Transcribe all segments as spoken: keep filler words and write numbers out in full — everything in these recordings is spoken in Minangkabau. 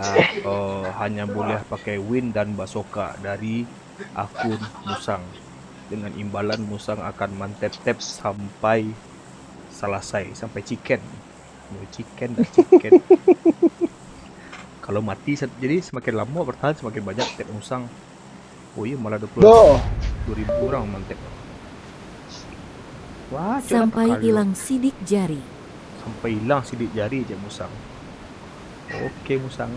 eh, hanya boleh pakai win dan basoka dari akun Musang. Dengan imbalan Musang akan mantep-tep sampai salasai, sampai chicken. Yo, chicken dah, chicken. Kalau mati, sa- jadi samakin lamo bertahan, samakin banyak tep Musang. Oh iyo, malah dua puluh Doh. dua ribu urang mantep. Wah, cok lah Sampai takalo. Ilang sidik jari. Sampai ilang sidik jari, cek Musang. Oke, Musang.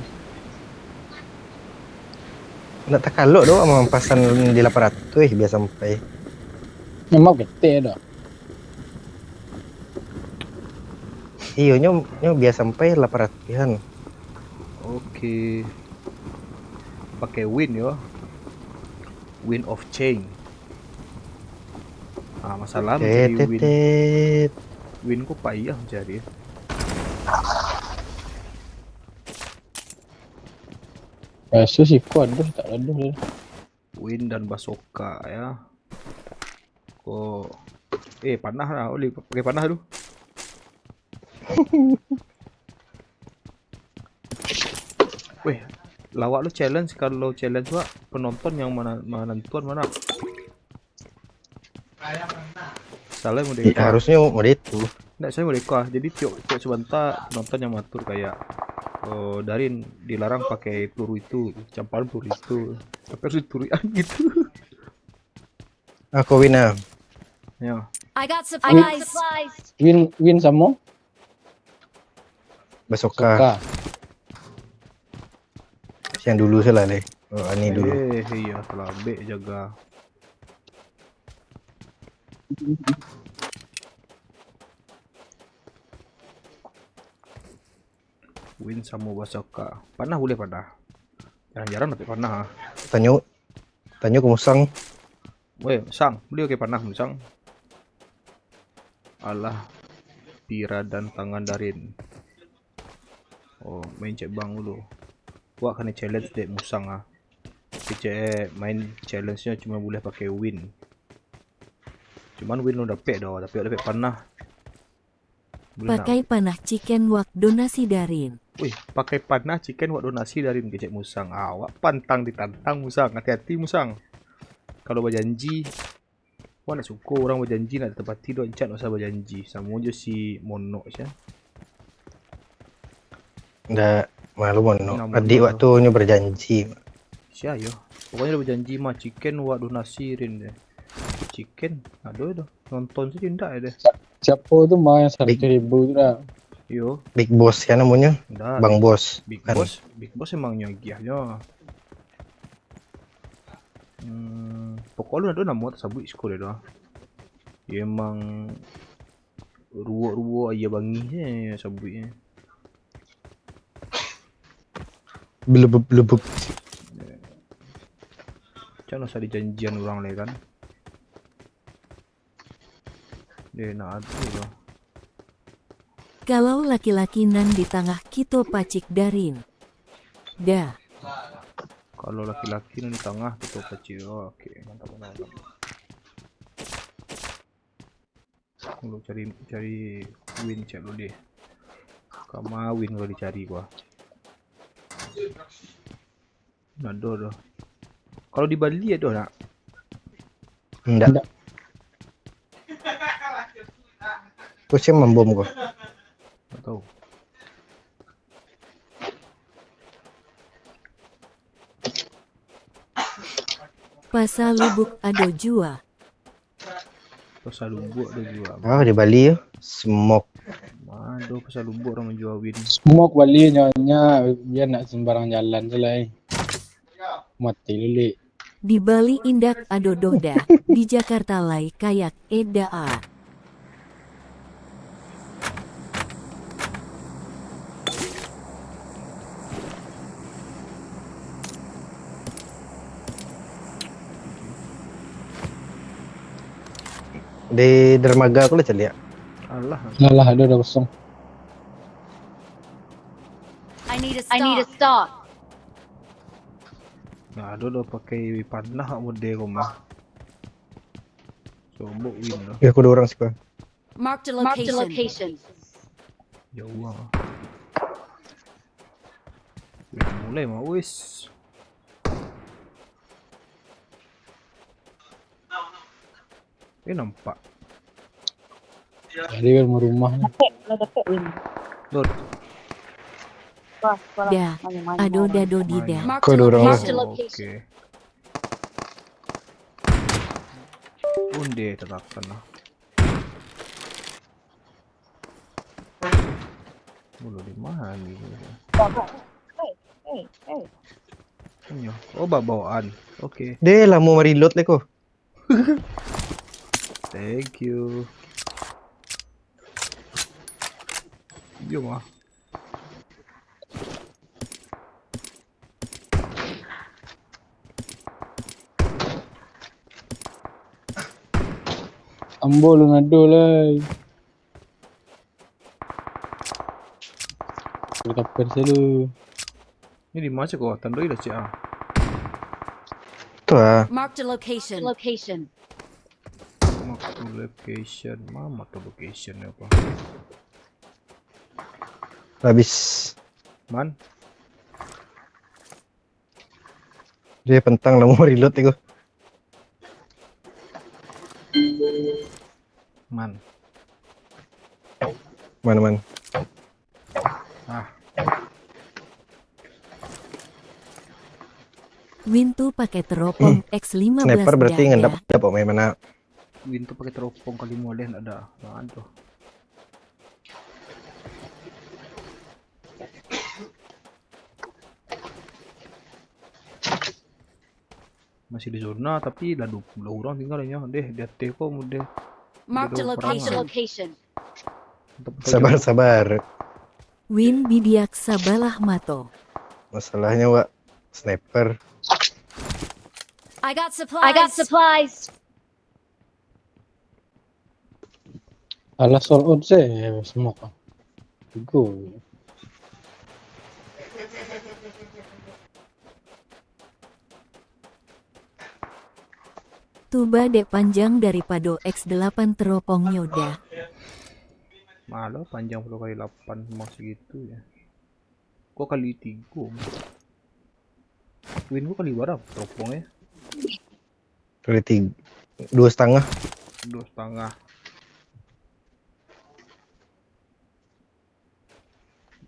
Nak takalok doh, mampasan di lapan ratuih, eh, biar sampai. Memang ketek doh. Iyo, nyo, nyo biar sampai lapan ratuihan. Oke. Pakai win yo. Win of change. Ah, masalah Tet, mencari tet, win. Tet. Win ko payah mencari. Rasa siko aduh, tak aduh dia. Win dan basoka ya. Ko, eh, panah lah, boleh pakai panah tu. Weh, lawak lu challenge, kalau challenge tu, Wak, penonton yang mana, manantuan mana? Salah mode Ih, ko. Harusnya mode itu. Ndak, saya mode ko. Jadi tiok, tiok sabanta penonton yang matur kayak, "Oh, Darin dilarang pakai peluru itu, camparan peluru itu." Tapi harus dituruikan gitu. Aku win ah. Ya. I got supplies. Win, win samo? Basoka. Soka. Yang dulu salah leh. Oh, ani dulu. Eh, iya, salah. Bek jaga. Win samo basoka. Panah boleh panah. Jarang-jarang dapek panah ah. Tanyo, tanyo ke Musang. Weh, Sang, beli oke panah, Musang. Alah, pira dan tangan Darin. Oh, main cek bang dulu. Wak kena challenge dek Musang ah. Kecek main challenge-nya cuma boleh pakai win. Cuman win lu dapek doh, tapi dapek panah. Boleh nak? Pakai panah chicken wak donasi Darin. Wih, pakai panah chicken wak donasi Darin, kecek Musang. Awak pantang ditantang, Musang. Hati-hati, Musang. Kalau bajanji, wak nak suko urang bajanji nak ditepati doh, encak nak usah bajanji. Samo jo si Monok sia. Ndak, malu Monok. Nah, Adik Monok wak tu. Tu nyo berjanji. Sia yo. Pokoknya lah bajanji mah, chicken wak donasi Rin deh. Chicken, ado doh. Nonton saja ndak ado. Siapo tu mah yang saratus ribu tu dah? Yo. Big Boss kan namonyo? Ndak. Bang Bos. Big Boss, Big Boss emang nyo agiah nyo. Hmm, pokok lu ado namo tasabuik siko dia doh. Yo emang ruwok-ruwok aia bangih je sabuiknyo. Belebuk-belebuk. Macam mano usah dijanjian urang lai kan. Deh, nak ado lah. Kalau laki-laki nan di tangah kito pacik Darin. Dah. Kalau laki-laki nan di tangah kito pacik. Oh, oke, mantap, mantap, mantap. Dulu cari, cari win cek dulu deh. Kama win kalau dicari gua. Ndak ado doh. Kalau di Bali ado nak? Ndak. Ndak. Pusing mambom gua. Ndak tahu. Pasar Lubuk ado jua. Pasar Lubuk ado jua. Ah, di Bali yo. Smoke. Ado Pasar Lubuk urang manjua win. Smoke Bali nyonya, biar nak sembarang jalan je lah, eh. Mati lilik. Di Bali indak ado doh dah, di Jakarta lai kayak eda ah. Di dermaga aku lah caliak. Alah. Alah, ado dah kosong. I need a stock. Nah, ado dah pakai panah mode ko mah. Sobok win lah. Ya, aku dua orang sih, Bang. Marked a location. Jauah. Mulai mah, wis. Eh, nampak. Jadi kan rumah ni. Dapet, lah dapet Win. Dot. Wah, sekolah. Dah, Maju, maju, ado maju. dado di dah. Kau ada orang Marked a lah. location. Oke. Unde tatakan lah. Mulu di mana ni? Bapak. Hei, hei, hei. Inyo. Oh, babawaan. Oke. Deh, lamo ma-reload leko. Thank you. Yo mah. Ambo lu ngado lai. Boleh kapan selalu. Ni di mana kau? Tandoi lah cik ah. Tu ah. Marked a location. Location. Mark to location. Mana mark to location ni apa? Habis. Man? Dia pentang lamo ma-reload tu. Man. Mana man? Ah. Win tu pakai teropong X lima belas Sniper berarti ngan dah. dapat dapat main mana? Win tu pakai teropong kali moleh nak dah. Aduh. Masih di zona tapi lah dua puluh orang tinggal nyo. Deh, di ateh ko mudah. Marked a Ada location. perangan. Location. Untuk Sabar sabar. Win bidiak sabalah mato. Masalahnya wak sniper. I got supplies. I got supplies. Alah sold out se smoke. Go. Tuba dek panjang daripado X delapan teropongnyo dah. Malah panjang puluh kali lapan mah segitu ya. Kok kali tiga? Win gua kali berapa teropong ya? Kali tiga, dua setengah. Dua setengah.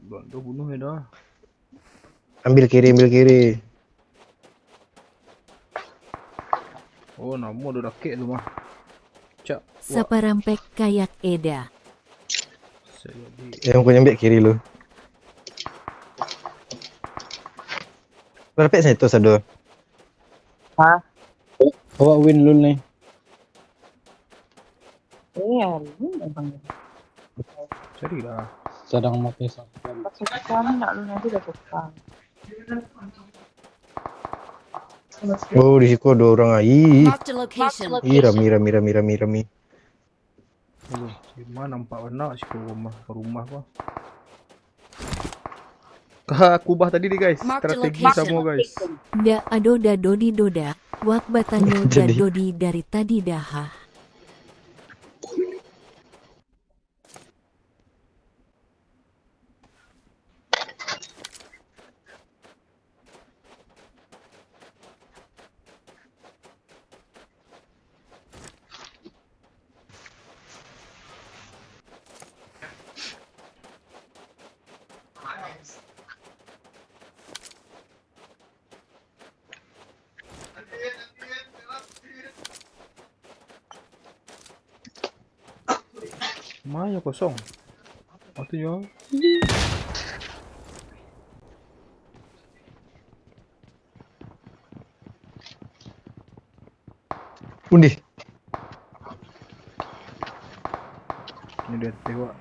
Buat tu bunuh ya dah. Ambil kiri, ambil kiri. Oh, namo udah dakek tu mah. Cak. Wah, Saparampek kayak eda. Saya di Yang punya ambil kiri lu. Berapa saya tu sado? Hah? Awak win lu ni. Eh, ya, lu abang. Carilah. Sadang mati sampai. Pas suka ni nak lu nanti dah suka. Oh, di situ ada orang ai. Marked a location. Ih, rami, rami, rami, rami, rami. Aduh, si Ma nampak bana siko rumah, ka rumah ko. Ka kubah tadi ni guys, Mark the strategi location. Samo guys. Ndak ado dado di doda, wak batanyo Jadi. dado di dari tadi dah. Ma nyo kosong. Waktunyo. Undi. Ni dia tewak.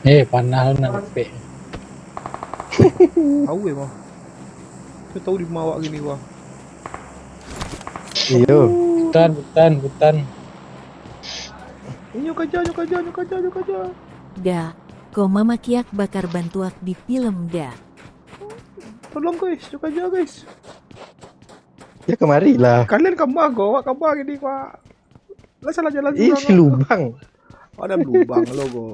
Eh, panah lu nak lepek. Awe mah. Kau tahu di mawak gini wah. Iyo. Hutan, hutan, hutan. Nyo kaja, nyo kaja, nyo kaja, nyo kaja. Dah, ko mamakiak bakar bantuak di film dah. Tolong guys, nyo kaja guys. Ya kemari lah. Kalian kama ko, awak kama gini wah. Lah salah jalan Ih, surang, si lubang. Ada lubang lo ko.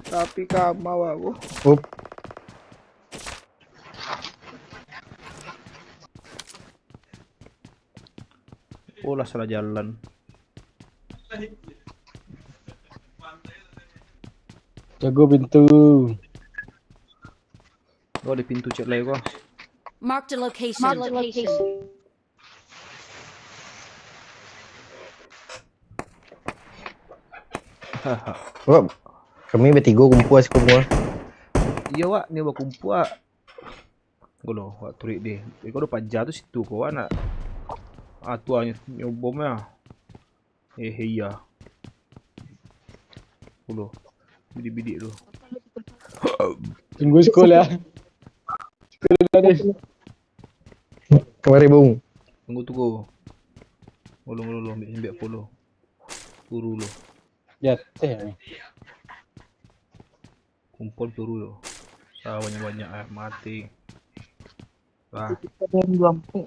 Tapi kamau aku. Up. Oh lah, salah jalan. Jago pintu. Oh, di pintu cek lai ko. Marked a location. Marked a location. Wah, kami batigo kumpua siko mua. Iya wak, ni bakumpua. Ko lo, wak turik deh. Iko do paja tu situ ko wak nak. Ah, tu ah, nyo bom lah. Eh, iya. Ko lo. Bidik-bidik tu. Tunggu siko lah. Siko lah deh. Kamari bung. Tunggu tu ko. Ulun, ulun, ulun, ambil, ambil ko lo. Turu lo. Di ateh ni. Kumpul turu lo. Sa banyak-banyak ah, mati. Lah. Kita yang dua empat.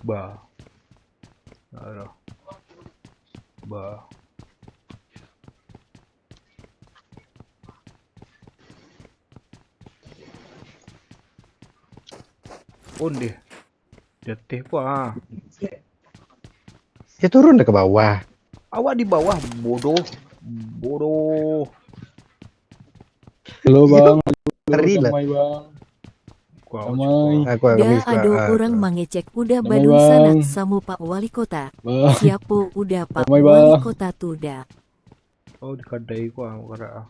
Ba. Aduh. Ba. Ondeh. Jateh ko ah. Dia turun dah ke bawah. Awak di bawah, bodoh. Bodoh. Halo bang. Ngeri lah. Damai bang. Kau Damai. Aku agak Dah miss, Pak. ado Ah, urang ah. mangecek udah Damai, badunsanak Bang. Samo Pak Wali Kota. Bang. Siapo udah Pak Damai, Wali Bang. Kota tu dah. Oh, di kadai ko ah, karak ah.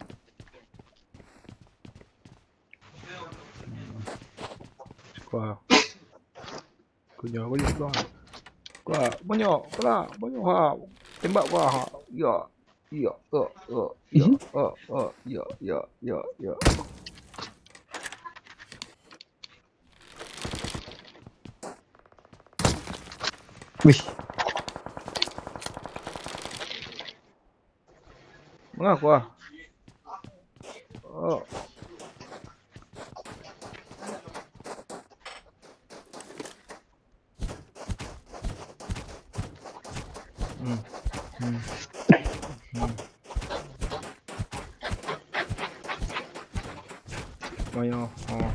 Kau. Kau nyawa banyak kau. Kau banyak, kau lah, banyak ha. Tembak kau ha. Ya. Ya, ya, ya, ya, ya, ya, ya, ya, ya, ya. Wih, Mangaku ah. Oh. Hmm. Hmm. Hmm. Ayo, oh.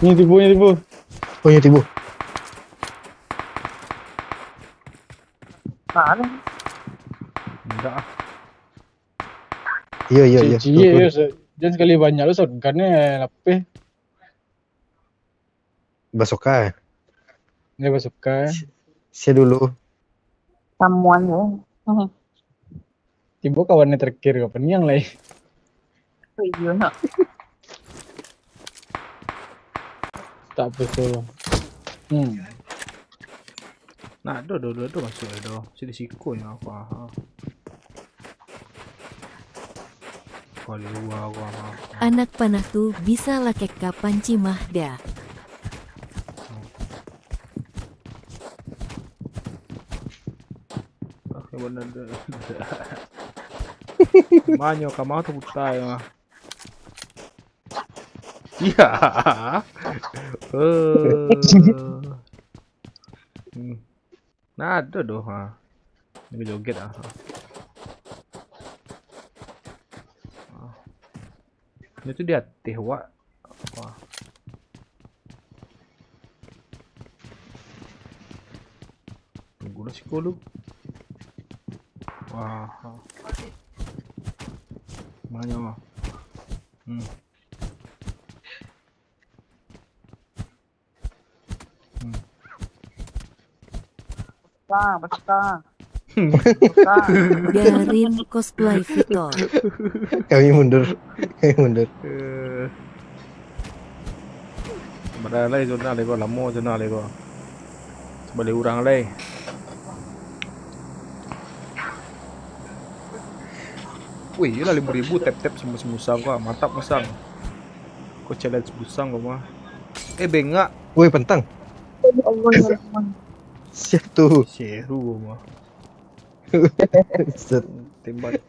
Ni tipu, ni tipu. Oh, ya tibo. Mana? Ndak ah. Iya, iya, iya. Cie, cie, ya, se- jangan sekali banyak lo shotgun ni lapeh. Basoka. Ni basoka. Saya dulu. Samuan tu. Hmm. Tibo kawan ni terakhir kapan ni yang lain. Oh, iya nak. Tak apa tu. Hmm. Nah, do, do, do, do masuk do. Sini siko yang apa? Ha. Kali dua gua ha. Anak panah tu bisa lakek ka panci mah dah. Oke, bener deh. Manyo kamar tu putai mah. Iya. Eh. Hmm. Nah, ado doh ha. Ni joget ah. Ha. Ini tu di ateh wak. Wah. Tunggu lah siko lu. Wah. Manyo mah. Hmm. Hmm. Bang, basuka. Basuka. Garin cosplay Victor. Kami mundur. Kami mundur. Eh. Padahal lai zona lai ko, lamo zona lai ko. Sabalik urang lai. Wih, iyolah limo ribu tap-tap samo si Musang ko, mantap Musang. Ko challenge Musang ko mah. Eh, bengak. Woi, pentang. Ya Allah, ya Allah. Siap tu. Seru ko mah. Set. Tembak.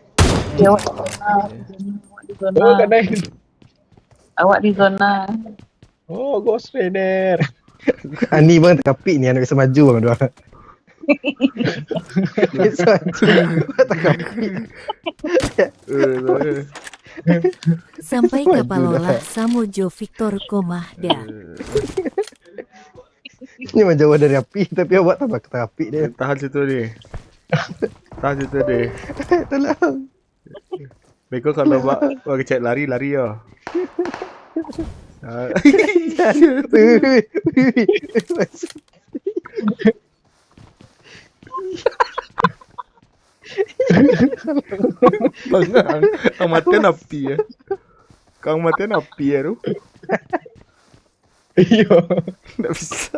Ya, awak di zona. Awak di zona. Oh, tak ada. Awak di zona. Oh, Ghost Rider. Ani bang takapik ni, anak biasa maju bang dua. Biasa maju. Takapik. Sampai ka palolah samo jo Victor Komah dah. Ini menjauh dari api, tapi awak tambah takapik dia. Tahan situ ni. Tahan situ ni. Tolong. Beko kalau buat orang kecek lari, lari yo. Ah. Bangang. Ang matian api ya. Kang matian api ya tu. Iyo. Ndak bisa.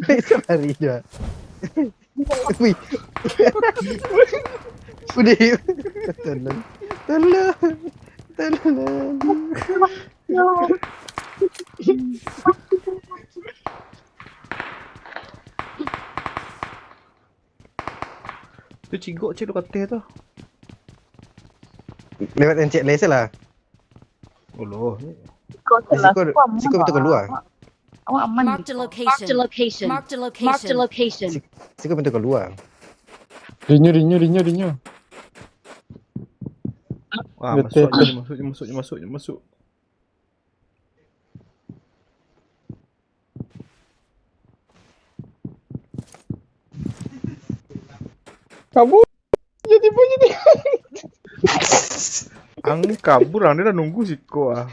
Bisa lari je. Wih. Udah. Tolong. Tolong. Tolong. Tu cigok cek tu kateh tu. Lewat encik laser lah. Oh loh. Siko Siko, siko betul keluar. Awak aman. Marked a location. Marked a location. Marked a location. Siko betul keluar. Dinyo, dinyo, dinyo, dinyo. Wah, Betul. Masuk je, masuk je, masuk je, masuk je, masuk. Kabur. Jadi bunyi ni. Ang kabur, ang dia dah nunggu siko ah.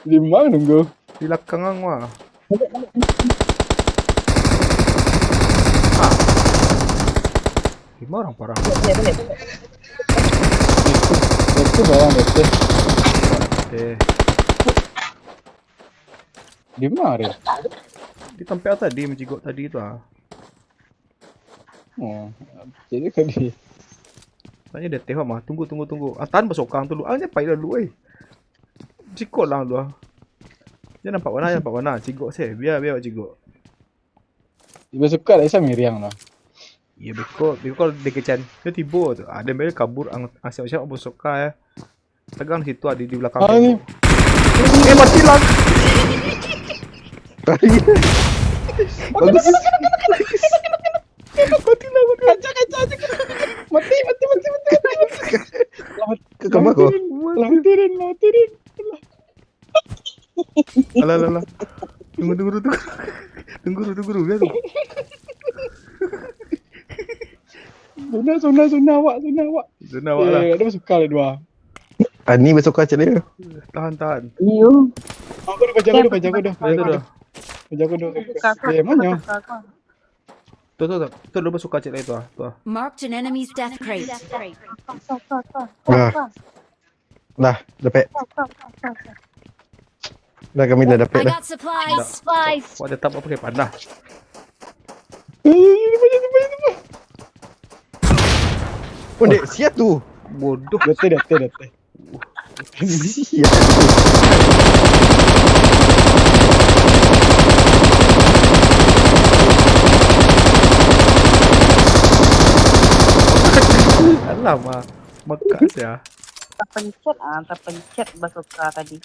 Di mana nunggu? Di belakang ang wah. Ah. Lima orang parah. Itu barang itu. Eh, Di mana? di tempat tadi mencigok tadi tu ah. Oh, jadi tadi. Tanya dia teh mah. Tunggu, tunggu, tunggu. Ah, tahan basokang tu lu. Ah, dia pai lalu eh. Cikok lah lu ah. Dia nampak warna, dia nampak warna. Cigok seh. Biar, biar cigok. Tiba suka tak bisa miriang lah. Ya beko, beko dia kecan. Dia tibo tu. Ah, dia main kabur ang, ang siap-siap basokang ya. Tegang situ ada di belakang. Ah, ni. Eh, mati lah. Bagus. Mati lah, mati lah. Mati, mati, mati, mati, mati, mati. Ke kamar kau. Lah, mati Rin, lah, mati Rin. Alah, alah, alah. Tunggu, tunggu, tunggu. Tunggu, tunggu, tunggu. Biar tu. Zona, zona, zona awak, zona awak. Zona awak lah. Eh, ada suka lah dua. Ani basokang cek dia. Tahan, tahan. Iyo. Aku dah pajago dah, pajago dah. Dia tu dah. Pajago dah. Suka aku. Eh, mana? Suka aku. Tu, tu, tu. Tu dia basokang cek dia tu ah. Tu ah. Marked an enemy's death crate. Suka, suka, suka. Dah. Dah, dapat. Dah kami dah dapat I dah. got supplies. Supplies. Wah, tetap apa pakai panah. Oh, dek sia tu. Bodoh. Dete, dete, dete. Sia. Alamak. Mekak sia. Terpencet ah, terpencet basokang tadi.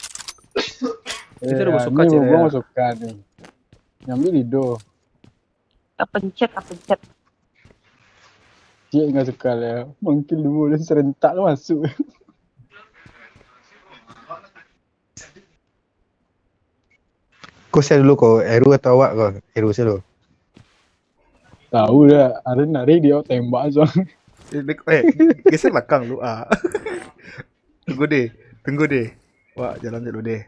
Kita dah Eh, basokang ni cek buang dia. Basokang ni. Nyambi lido. Terpencet, terpencet. Cik enggak suka lah. Mungkin dulu dia serentak tu masuk. Kau sia dulu kau, Eru atau awak kau? Eru sia dulu. Tahu dah, hari-hari dia tembak je. Eh, dek- eh, geser belakang dulu ah. Tunggu deh, tunggu deh. Wah, jalan dulu deh.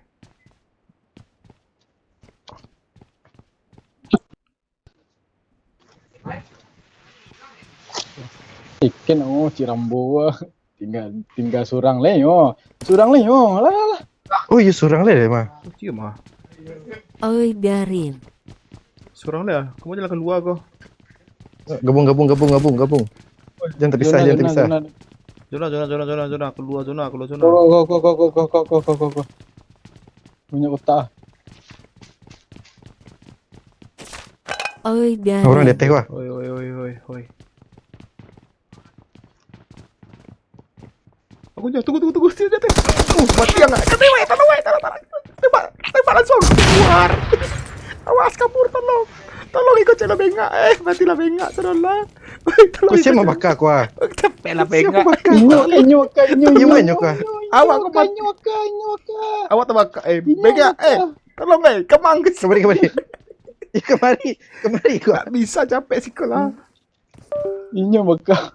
Ikan oh, Cik Rambo ah. Tinggal tinggal surang leh oh. Surang leh oh. Alah, alah, alah. Oh, iya surang lah dia mah. Oh, cium ah. Oi, biarin. Surang dia. Kamu jalan keluar kau. Gabung, gabung, gabung, gabung, gabung. Jangan terpisah, Zona, jangan zona, terpisah. zona. Zona, zona, zona, zona, zona, zona. Keluar zona, keluar zona. Go, go, go, go, go, go, go, go, go, go. Banyak kotak. Oi, biarin. Orang di atas wah. Oi, oi, oi, oi, oi. Punyo, tunggu, tunggu, tunggu. Sini, dia, dia. Uh, mati yang nak. Kena, weh, tolong, weh, tolong, tolong. Tembak, tembak langsung. Keluar. Awas, kabur, tolong. Tolong, ikut channel bengak. Eh, matilah bengak, tolonglah. Weh, tolong, ikut channel. Kau siapa bakar kau, ah? Capek lah bengak. Inyo, inyo, inyo, inyo, inyo, inyo, inyo. Awak kau mati. Inyo, inyo. Awak terbakar. Eh, bengak. Eh, tolong, eh. Kemang. Kemari, kemari. Eh, kemari. Kemari, kau. Tak bisa, capek siko lah. Inyo bakar.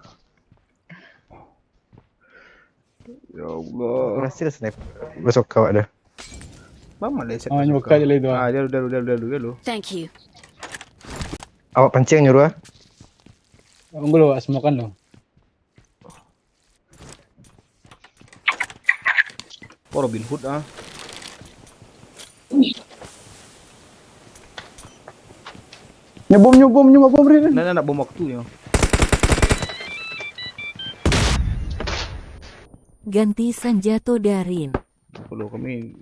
Ya Allah. Berhasil sniper. Bersoka awak dah. Mama lah set. Ah, nyo bakar je lah itu, ah. Ah, dia lu, dia lu, dia lu, dia lu, dia lu. Thank you. Awak pancing nyuruh, ah. Tunggu lu, smoke-an lu. Oh, Robin Hood, ah. Nyebom, nyebom, nyebom, Rin. Nah, nah, nak bom waktu nyo. Ganti sanjato, Darin. Kalau kami.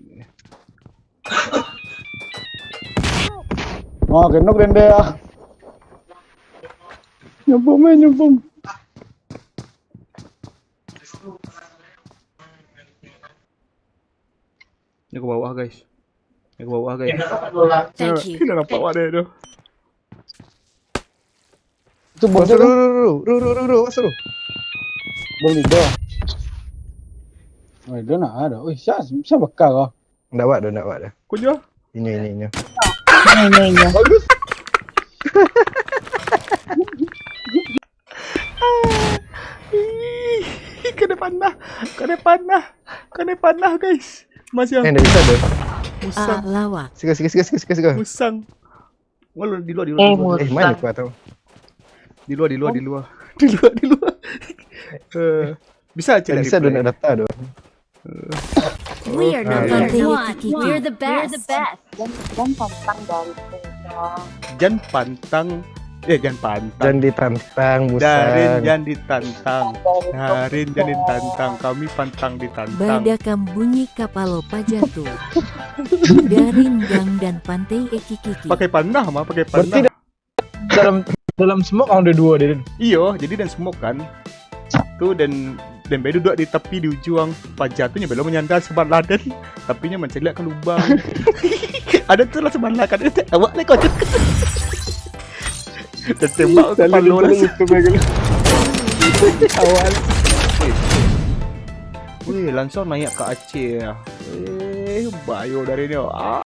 Oh, kena keren deh, ah. Nyebom, eh, nyebom. Ni ke bawah, guys. Ni ke bawah, guys. Thank you. Kena nampak awak dia tu. Itu bom tu. Ru, ru, ru, ru, ru, ru, ru, ru, ru. Bom itu. Oh, dia nak ada. Oi, siapa, siapa bakar kau? Ndak awak dah, ndak awak dah. Kunyo? Inyo, inyo, inyo. Inyo, inyo, inyo. Bagus. Ih, kena panah, kena panah, kena panah, guys. Masih. Eh, ndak bisa doh. Musang. Ah, lawak. Siga, siga, siga, siga, siga, siga. Musang. Ngolu di luar, di luar, eh, di luar. Eh, mana kau tahu? Di luar, di luar, di luar. Di luar, di luar. Eh, bisa cek. Eh, bisa doh, ndak data doh. We are not, ah, iya, Pantai Kiki. We're the best. Jan, jan pantang dari Punyo. Jan pantang, eh, jan pantang. Jan ditantang, Musang. Darin jan ditantang. Darin jan ditantang. Kami pantang ditantang. Badakam bunyi kapalo paja tu. Darin Gang dan Pantai Kiki. Pakai panah mah, pakai panah. Berarti dalam, dalam smoke ada dua dia. Iyo, jadi den smoke kan. Tu den, den bae duduak di tapi di ujuang paja tu, nyo belo manyanda sabalah den, tapi nyo mancaliak ka lubang. Ada tu lah sabalah kan, awak lah kau. Den tembak kapalo lah. Awak. Wih, langsung naiak ka Aceh. Eh, bayo dari nyo. Ah.